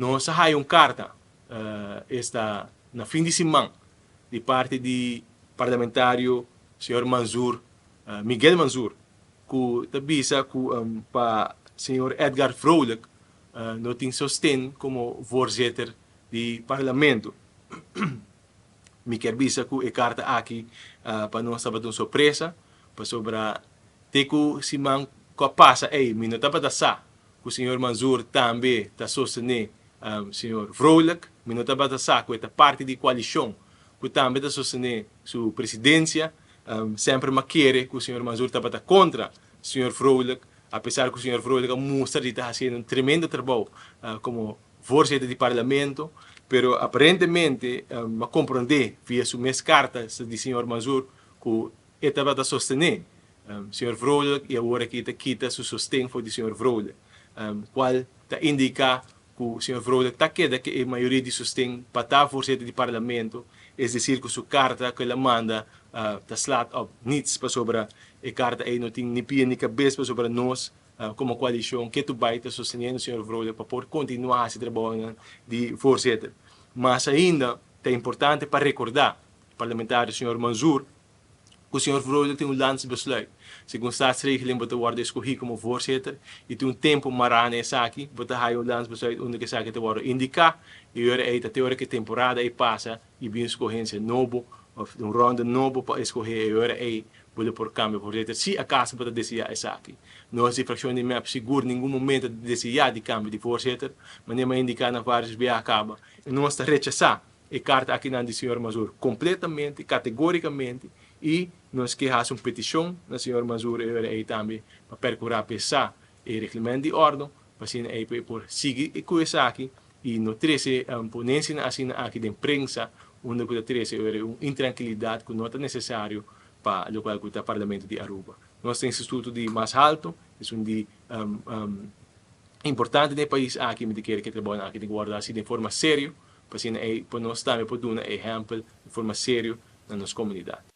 Nos a haya un carta esta na fin di siman di parti di parlamentario señor Mansur, Miguel Mansur, cu ta bisa cu pa señor Edgar Vrolijk no tin sosten como voorzitter di parlamento. Mi kier bisa cu e carta aki pa nos tabata un sorpresa, pasobra te cu siman cu a pasa ey mi no tabata sa cu señor Mansur tambe ta sostene señor Vrolijk. Mi no tabata sa cu e ta parti di coalicion cu tambe ta sostene su presidencia. Semper m'a kere cu señor Mansur tabata contra señor Vrolijk, apesar cu señor Vrolijk a mustra di ta haciendo un tremendo trabou como voorzitter di parlamento, pero aparentemente m'a comprende via su mes carta di señor Mansur cu e tabata sostene señor Vrolijk y awor aki ta kita su sosten for di señor Vrolijk, cual ta indica cu señor Vrolijk ta keda cu e mayoria di sosten pa ta voorzitter di parlamento, es decir cu su carta cu el a manda ta slaat op niets, pasobra e carta ey no tin ni pia ni cabes, pasobra nos como coalicion ketu bay ta sosteniendo señor Vrolijk pa por continua haci trabounan di voorzitter. Mas ainda ta importante pa recorda parlamentario señor Mansur cu señor Vrolijk tin un landsbesluit. Segun staatsregeling bo ta wordo escogi como voorzitter y tin un tempo mara na esaki, bo ta haya un landsbesluit unda cu esaki ta wordo indica y ora ey ta te ora cu e temporada ey pasa y bin escogencia nobo of un ronda nobo pa escoge e ora ey bo lo por cambia voorzitter si acaso bo ta desea esaki. Nos di fraccion di mep sigur ningun momento ta desea di cambio di voorzitter, manera mi a indica na varios biaha caba. Nos ta rechasa e carta akinan di señor Mansur completamente, categoricamente, y nos ke haci un peticion na señor Mansur e ora ey tambe pa percura pa e sa e reglamento di ordo, pa asina ey pa e por sigui cu esaki y no trece ponencianan asina aki den prensa unda cu ta trece ora un intranquilidad cu no ta necesario pa locual cu ta Parlamento di Aruba. Nos ta instituto di mas halto, esun di importante den e pais aki, mi ta kere cu e trabounan aki tin cu wordo haci den forma serio, pa asina ey pa nos tambe por duna ehempel den forma serio na nos comunidad.